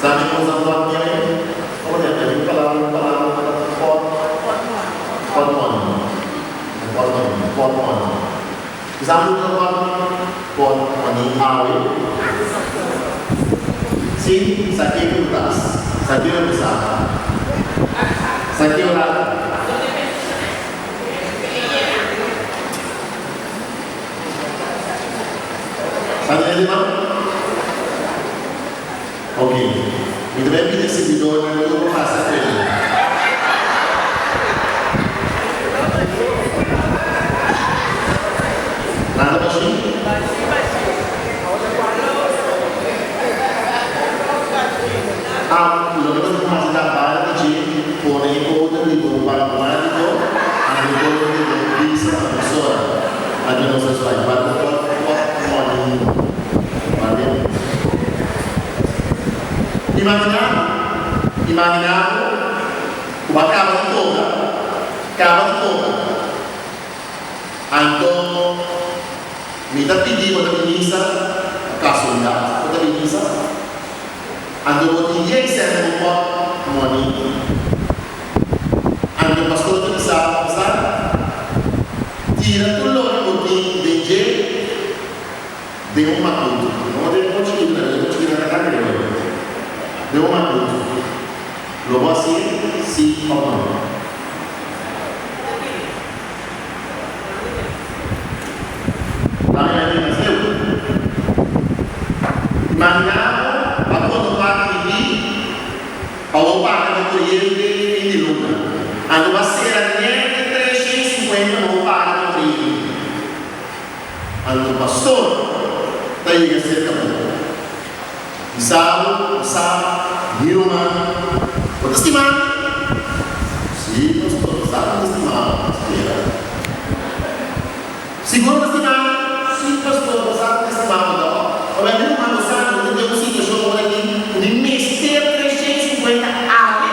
Sabe kon sa pot ke men? Komo ta yama e palabra palabra pa pot? Pot money. Pot money. Pot money. Sa mi ta pot pot money awe? Si, sa ke ku tas? Sa ke ora sa? Sa ke ora? Sa ta hende man? Ok. Mi ta bai pidi e sirbidornan tur pa pasa ku e. Nan ta bashí? Ah, loke nos por hasi ta banda di dje pone e kouter di bo bankomatiko anto e kouter di bo visa na persona. Anto nos ta swipe pa bo por pot money Mande. Imaginá bo, imaginá bo ku bo a kaba di kobra, kaba di kobra. Anto mi ta pidi bo ta bin misa, kasualidat bo ta bin misa. Anto bo tin dies sènt den bo pòt moni. Anto pastor ta bisa bo, Sa, tira tur loke bo tin den dje den un makutu. No den un chikitu, den un chikitu na ta grandi hoor. Den un makutu. Lo bo hasié? Sí òf nò? Tambe nan tin mas leu. Imaginá bo a konta parti di bi pa bo paga bo koriente fin di luna. Anto bo a sera nèt e 350 pa bo paga bo koriente. Anto pastor ta yega serka bo. Bisa bo, bo sa, mi ruman, bo ta stima mi? Sí, pastor, bo sa ku mi ta stima bo. Spera. Sigur bo ta stima mi? Sí, pastor, bo sa ku mi ta stima bo. Dòk, pasobra mi ruman, bo sa ku mi ta den un situashon ora aki ku mi mester 350 awe.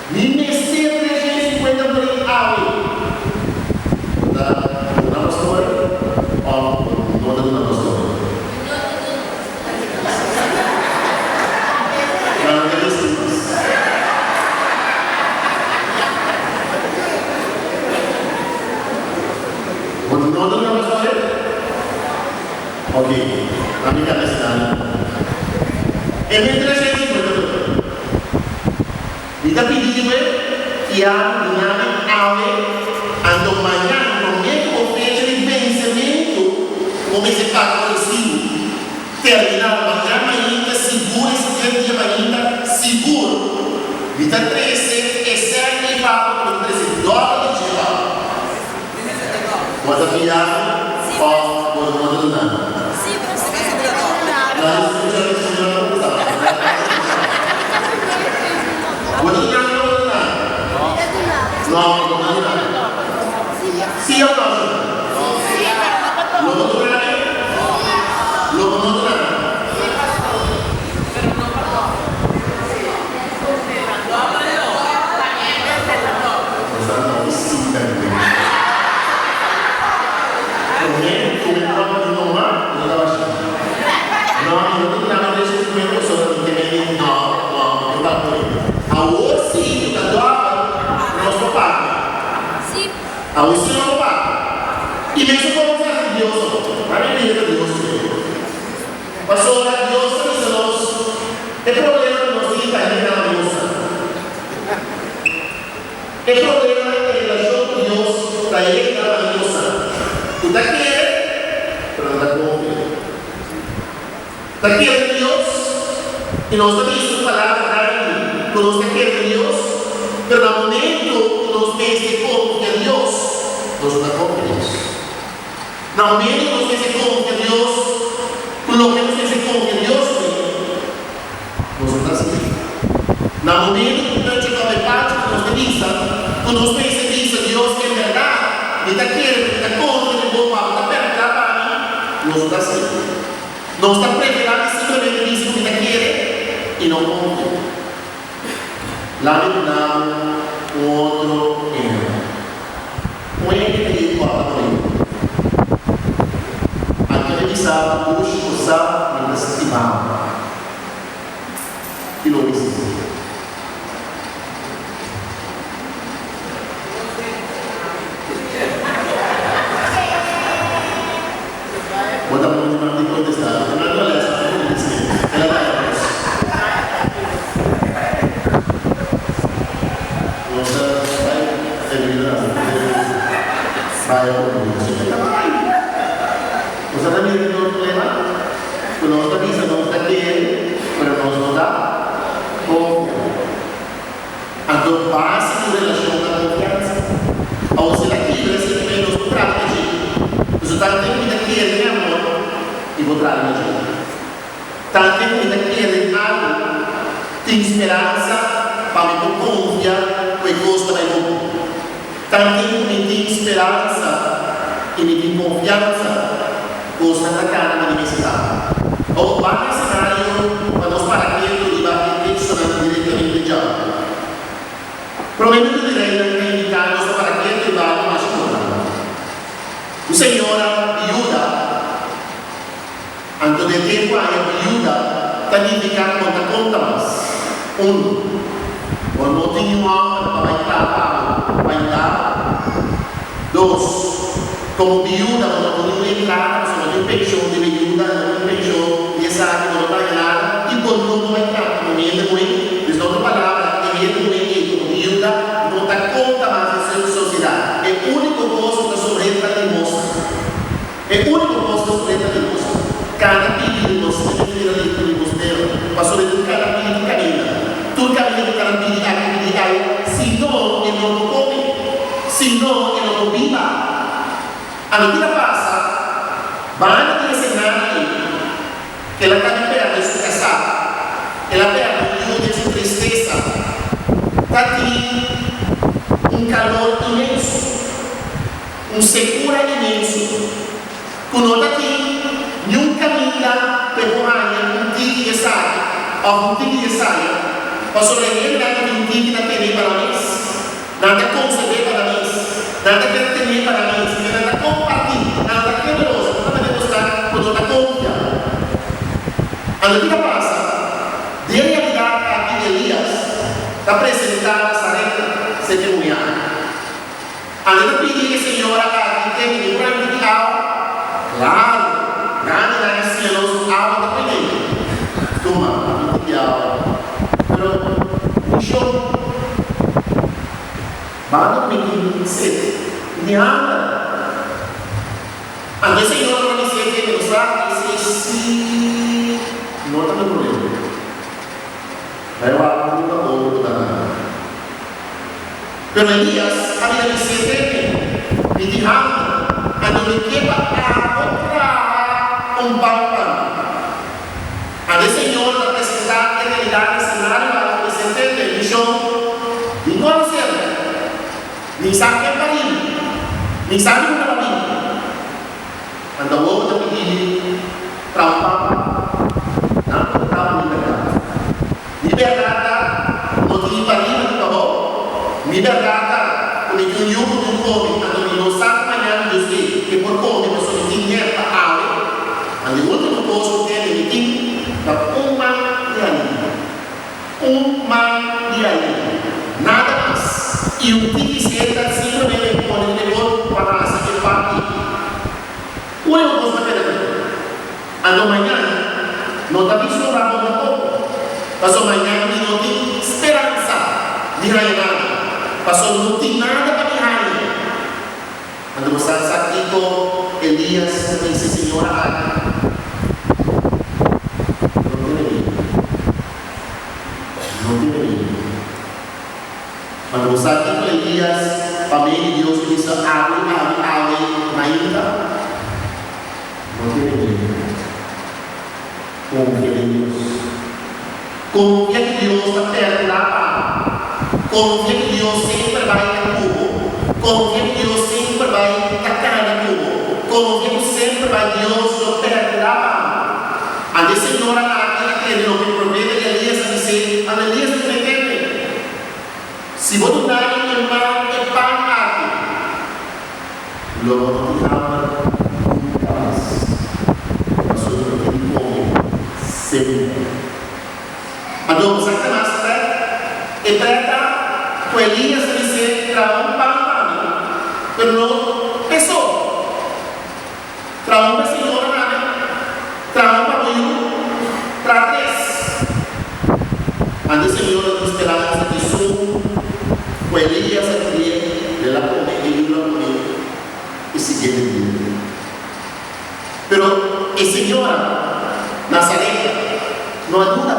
Mi mester 350 florin awe. Bo ta duna pastor of bo no ta duna pastor? Nan no ta bisti mas. Bo no ta duna pastor? Ok, ami ka mester nada. E men 350 florin. Mi ta pidi di bo fia duna mi awe, anto mañan promé ku bo fecha di vensementu ku bo mester paga bo resibu terminá, mañan mainta sigur e siguiente dia mainta sigur mi ta trese e sèn ei pa bo, mi ta trese dòler di dje pa bo. Bo ta fia mi òf bo no ta duna mi? Bo ta duna mi òf bo ta duna mi? No, bo no ta duna mi. Sí òf no? Lo bo duna mi? Lo bo no duna mi? Nos ta na oficina di Dios. Promé ku mi tabata di noma, mi no tabata asina. No, mi no ta duna mi 350 pasobra mi tene di un no, no, mi no ta por ei. Awor si ku ta dòbel, nos por papia. Awor si nos por papia. I mesun por nos hasi Dios awor. Nan mi bira ta Dios primero. Pasobra Dios ta bisa nos e problema ku nos tin ta hende na Dios nan. E problema den e relashon ku Dios ta hende na Dios nan ku ta kere pero no ta konfia. Ta kere den Dios i nos ta bisa ku palabra grandi ku nos ta kere den Dios pero na momento ku nos mester konfia Dios nos no ta konfia Dios. Na momento ku nos mester konfia Dios ku loke nos mester konfia Dios kuné, nos no ta hasi. Na momento ku ta cheka e parti ku nos ta bisa ku nos mester bisa Dios en bèrdat mi ta kere ku mi ta konfia den bo pa bo ta pèrkurá pa mi, nos no ta hasi. Nos ta preferá di simplemente bisa ku mi ta kere i no konfia. Laga mi duna bo un otro ehèmpel. Un hende ta yega kòrta por ei. Anto e bisa, Bush, bo sa mi ta stima bo. E bida Vaya con Dios. E ta bai. Nos a ta mira di otro lema ku nos ta bisa nos ta kere, pero nos no ta konfia. Anto base di un relashon ta konfiansa. Awor si el a kibra esei ku nos por trata na dje. Pasobra tantu ku mi ta kere mi amor i bo trata na dje. Tantu ku mi ta kere den algu, tin speransa pa mi por konfia ku e kos ta bai bon. Tantu ku mi tin speransa i mi tin konfiansa, kosnan ta kana manera mi mester ta. Awor ban na esenario pa nos para ketu riba e tekstonan direktamente djawe. Promé Minuto di Reino ta invitá nos pa para ketu riba algu mas importante. Un señora biuda. Anto den tempu aya biuda ta nifiká konta konta mas. Un, Bo no tin niun hòmber pa bai traha pa bo, pa yuda bo. Dos, Komo biuda bo no tin niun entrada, pasobra no tin penshon di biuda, no tin penshon di esaki, bo no ta haña nada i bo no por bai traha komo hende muhé. Dus na otro palabra, e hende muhé ei komo biuda no ta konta mas den sosiedat. E úniko kos ku ta sobr'é ta limosna. E úniko kos nos meta di nos kana pidi di nos tin di bira limpio di nos mero, pasobra e tur kana pidi tur kaminda. Tur kaminda ku kana pidi aki pidi ai, si no e no por kome, si no e no por biba. Ami kila pasa banda di e semana ei ku el a kaba pèrdè su kasá, el a pèrdè un yu den su tristesa, ta tin un kalor inmenso. Un sekura inmenso ku no ta tin niun kaminda pa e por haña un tiki esaki òf un tiki esaya, pasobra e hendenan ku tin un tiki ta tene pa nan mes, nan ta konserb'é pa nan mes, nan ta keda tené pa nan mes, i nan ta kompartí, nan no ta generoso, nan ta demostrá ku no ta konfia. Anto ki ta pasa? Den realidat aki Elias ta presentá na Sarepta, serka e muñá. Anda ta pidi e señora aki tene di un ranchi di awa? Claro, grandi nan a siña nos cu awa ta pone. Tuma, un tiki awa. Pero, mishon, banda cu mi tin sed, mi tin hamber. Anto e señora por a bis'é tene nos sa, esey si no ta mi problema. Bai wak un pa otro ku ta nada. Pero Elías a bira bis'é, Tene, mi tin hamber, anto mi ke pa abo traha un pan pa mi. Anto e Señor ta presentá e realidat di senario aki ku bis'é, Tene, mi shon, mi konosé bo, mi sa ken pa riba, mi sa di unda pa bini. Anto awor bo ta pidi mi traha un pan pa bo. Nan por traha un libertat. Mi bèrdat ta ku no tin ni pariba ni pabou. Mi bèrdat ta ku mi tin un yu ku tin kome, anto mi no sa ku mañana Dios ke e por kome pasobra mi tin nèt pa awe. Anto e último kos ku kende mi tin ta un man di harina. Un man di harina. Nada mas. I un tiki seta simplemente pone den e bot pa hasi e pan ei. Úniko kos ta keda mi. Anto mañan no ta bin sobra bo tampoco, pasobra mañan mi no tin speransa di haña nada, pasobra no tin nada pa mi haña. Anto bo sa sa kico Elias ta bisa e señora aki? No tene miedu. No tene miedu. Anto bo sa kico Elias pa medio di Dios a bisa awe, awe, awe mainta? No tene miedu. Konfia den Dios. Konfia ku Dios ta perdurá pa bo. Konfia ku Dios semper bai ta ku bo. Konfia ku Dios semper bai ta kana ku bo. Konfia ku semper bai Dios lo perdurá pa bo. Anto e señora aki a kere loke e profeta Elías a bis'é, anto Elías a promet'é, Si bo duna mi e man e pan aki, Lo bo no tin hamber nunka mas, pasobra bo tin kome semper. Anto bo sa ke mas prèt? E prèt ta ku Elías a bis'é, Traha un pan pa mi, pero no p'e so. Traha un pa e señora tambe, traha un pa bo yu, traha tres. Anto e señora tin speransa di esun ku Elías a pidié. siguiente dia. Pero e señora Nazareta no a duda.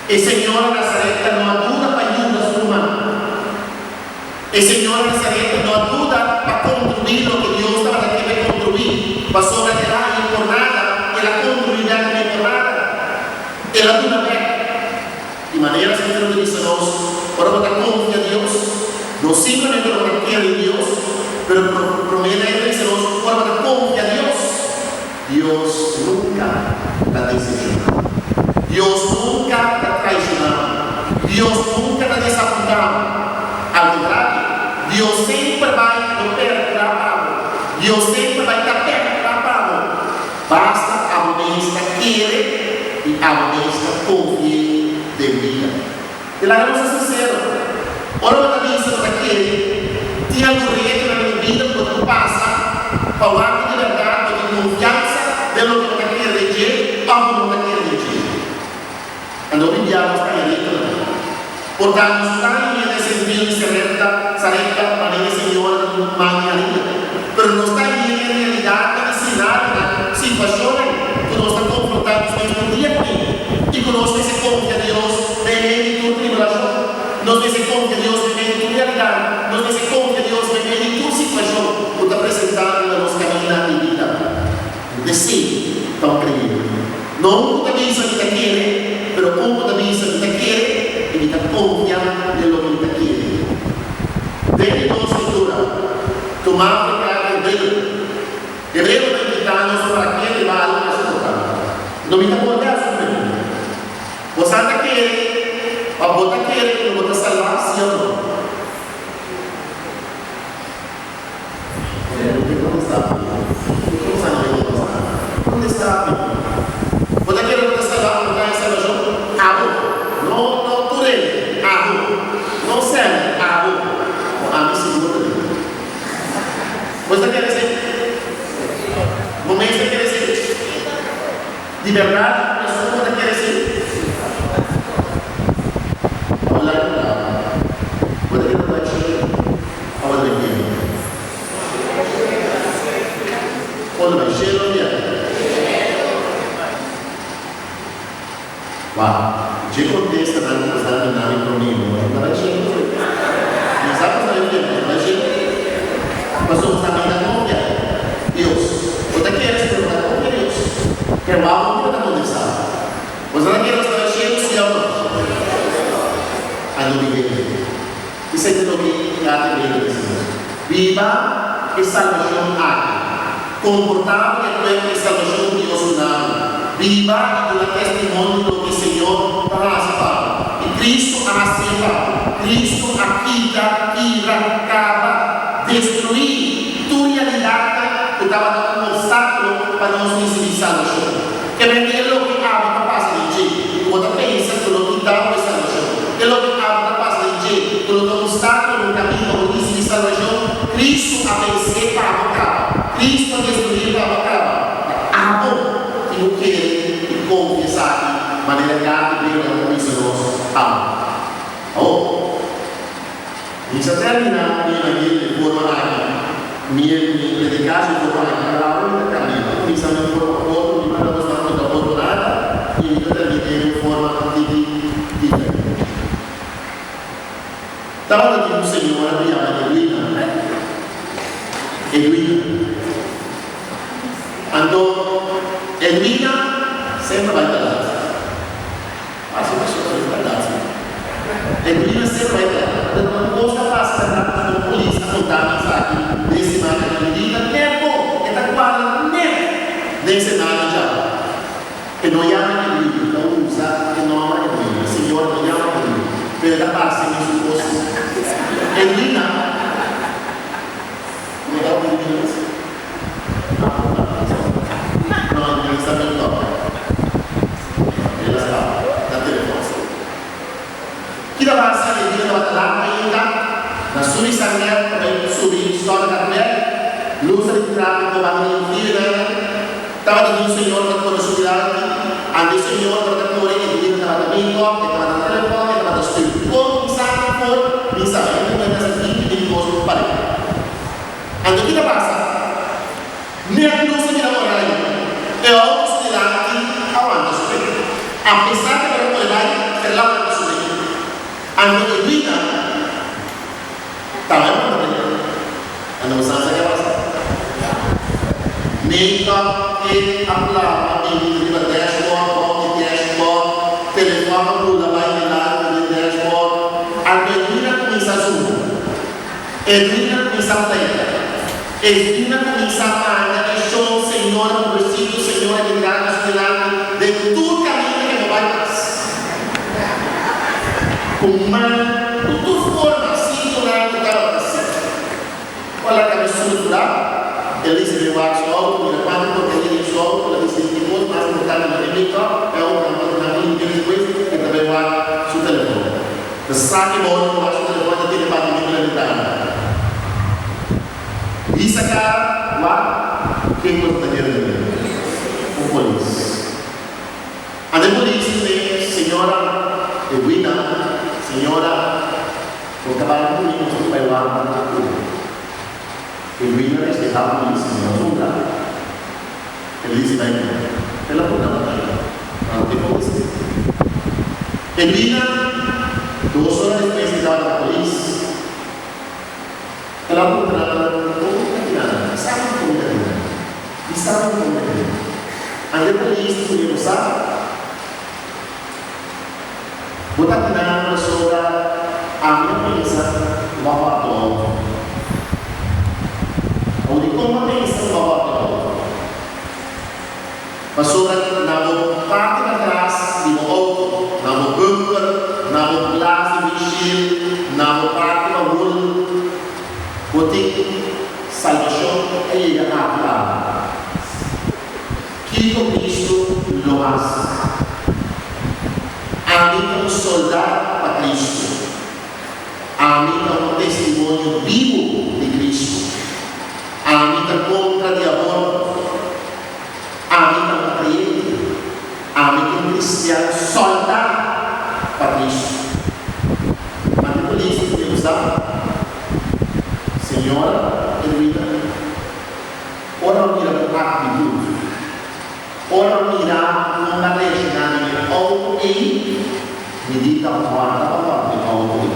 E señora Nazareta no a duda pa yuda su ruman. E señora Nazareta no a duda pa kontribuí loke Dios tabata ke p'e kontribuí, pasobra el a haña por nada, el a kontribuí bèk tambe por nada. El a duna bèk. Di manera Skritura ta bisa nos, ora bo ta konfia Dios, no simplemente ora bo ta kere den Dios, pero promé na e ta bisa nos, ora bo ta konfia Dios, Dios nunka ta desepshoná. Dios nunka ta traishoná bo. Dios nunka ta desapuntá bo. Al kontrario, Dios semper bai lo perkurá pa bo. Dios semper bai ta perkurá pa bo. Basta abo mes ta kere i abo mes ta konfi'é den bida. I laga nos ta sinsero, ora bo ta bisa bo ta kere, tin algun retonan den bida ku bo ta pasa pa wak ku di bèrdat bo tin konfiansa den loke bo ta kere den dje òf bo no ta kere den dje. Anto hopi bia nos ta haña retonan. Por ta nos ta haña den sentido di Sarepta, Sarepta manera e señora di man di haria. Pero nos ta haña e realidatnan i senarionan, situashonnan ku nos ta konfrontá nos mes tur dia kuné i ku nos mester konfia Dios meimei di tur tribulashon. Nos mester konfia Dios meimei di tur realidat. Nos mester konfia Dios meimei di tur situashon ku ta presentá riba nos kaminda di bida. Esei ta un kreyente. No un ku ta bisa mi ta kere, pero un ku ta bisa mi ta kere i mi ta konfia den loke mi ta kere. Den di nos struktura, tumá por e karta Hebreo. Hebreo ta invitá nos pa para kere riba algu mas importante. No mi ta bolbe hasi un pregunta. Bo sa ta kere òf bo ta kere ku lo bo ta salbá, sí òf no? Bo ta kere bo ta salbá bo ta haña salbashon? Abo. No, no tur hende. Abo. No Sammy. Abo. No, ami sigur ta den. Bo ta kere esei? Bo mes ta kere esei? Di bèrdat di kurason bo ta kere esei? Abo laga mi laba. Bo ta kere bo ta chile? Abo ta bai fiel. Bo ta bai shelu of fiel? Wak, dje kontestanan ku nos a duna mi promé, no ta bai shelu of fiel? Mi sa ku nos ta bai fiel, nos ta bai shelu. Pasobra nos ta manda konfia Dios. Bo ta kere si bo ta konfia Dios? Pero wak bo ta kontestá. Bo ta kere nos ta bai shelu si of no? Anto mi hende. Esei ta loke Gati Hebreo ta bisa nos. Biba e salbashon aki. Komportá bo di akuerdo ku e salbashon ku Dios duna bo. Biba i duna testimonio di loke Señor ta hasi pa bo. I Kristu a hasié pa bo. Kristu a kita, kibra, kaba, destruí tur realidatnan ku tabata un opstákulo pa nos risibí salbashon. Ke men di e loke abo ta pasa den dje, ku bo ta pensa ku lo kita bo e salbashon. E loke abo ta pasa den dje, ku lo ta un obstákulo den kamin pa bo risibí salbashon, Kristu a vensé pa bo kaba. Kristu a destruí pa bo kaba. Ta abo tin ku kere i konfia esaki manera Gati Biblia ta bisa nos awe. Awor, mi sa terminá mi evangelio di forma aki, mi mi predikashi di forma aki, pero awe mi ta kambia. Mi ta kuminsá den un forma otro, mi manda nos nan konta otro nada, i mi ta terminé den un forma tiki diferente. Tabata tin un señora ku yama Edwina. Edwina. Anto, Edwina semper bai ta lat. Pasa un persona di berdad si. E bida semper bai ta. Pero un cos ta pasa berdad pasobra un polis a conta mi esaki den semana aki. Mi bida net bon. E ta cuadra net den semana djawe. E no yama Edwin, e ta usa e nomber Edwin. E señora no yama Edwin, pero e ta parce mesun cos. Edwina, no ta Edwina mes? No, Edwina sta bin toca. El a sta na telefòn sí. Ki ta pasa e dia tabata lat mainta na subi San Miguel pa bai subi Stòrta Katbèk, lus a di tráfiko banda di un frio nan tabata di un señor ta kore su dilanti, ante e señor tabata kore e dia tabata bin kòp e tabata na telefòn e tabata stuur kon mi sa ki for mi sa hende muhé ta sinti di kos pareu. Anto ki ta pasa? Net nos a mira orario, e auto su dilanti a wanta su p'e. Apesar ku el a kore bai, el a wanta su p'e. Anto Edwina tambe a wanta p'e. Anto bo sa ke a pasa? Make-up e a plama bini riba dashboard, bou di dashboard, telefòn a bula bai dilanti di dashboard. Anto Edwina kuminsá zumba. Edwina kuminsá pleita. Edwina kuminsá manda e shon, Señora, pobrecito, señora, ke grandi su dilanti den tur kaminda ke no bai mas. Ku man, ku tur forma, sintonan ku tabata sik. Ora la kabe sulfurá, el dici den wak su auto, mira cuanto porqueria den su auto, el a dici e cos mas importante no e make-up, e auto nan por nan limpia despues, e ta bay wak su telefon. Ta sa ke bou di wak su telefon ta tene batimento den bentana. Hisa cara, wak, ken cu ta kere den Un polis. Anda e polis di señora Edwina, señora. Bo ta bai ku mi nos ta bai warda ku bo. E wina respetá polis i no zundra. El dici bai ku mi. El a puntra Mateo, Ma no tin polis? E wina, dos ora despues di tabata na polis, el a puntra nan, Kon mi ta kina? Mi sabi kon mi ta kina. Mi sabi kon mi ta kina. Ante polis di ku mi bo sa? Bo ta kina pasobra ami a pensa ku bo a hòrta outo. Awor dikon bo a pensa ku bo a hòrta outo? Pasobra na bo parti patras di bo outo, na bo bumper, na bo glas di windshield, na bo parti bahul, bo tin salbashon a yega aki abo. Kiko Cristo lo hasi? Ami ta un soldá pa Cristo. Ami ta un testimonio bibu di Cristo. Ami ta kontra di aborto. Ami ta un kreyente. Ami ta un kristian soldá pa Cristo. Manda e polis ku mi gusta, Señora Edwina. Ora bo mira bo actitud, ora bo mira con bo a reacciona den e auto ey, mi di ta horta pa horta e auto ey.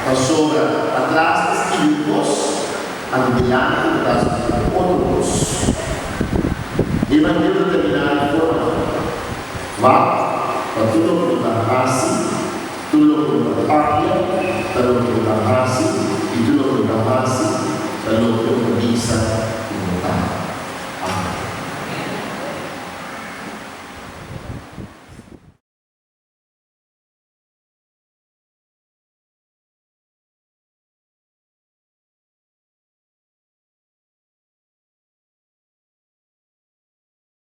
Pasobra patras ta skibi un cos, anto dilanti bo ta skibi otro cos. E evangelio ta termina di forma aki, Wak pa tur loke bo ta haci, tur loke bo ta papia, ta loke bo ta haci.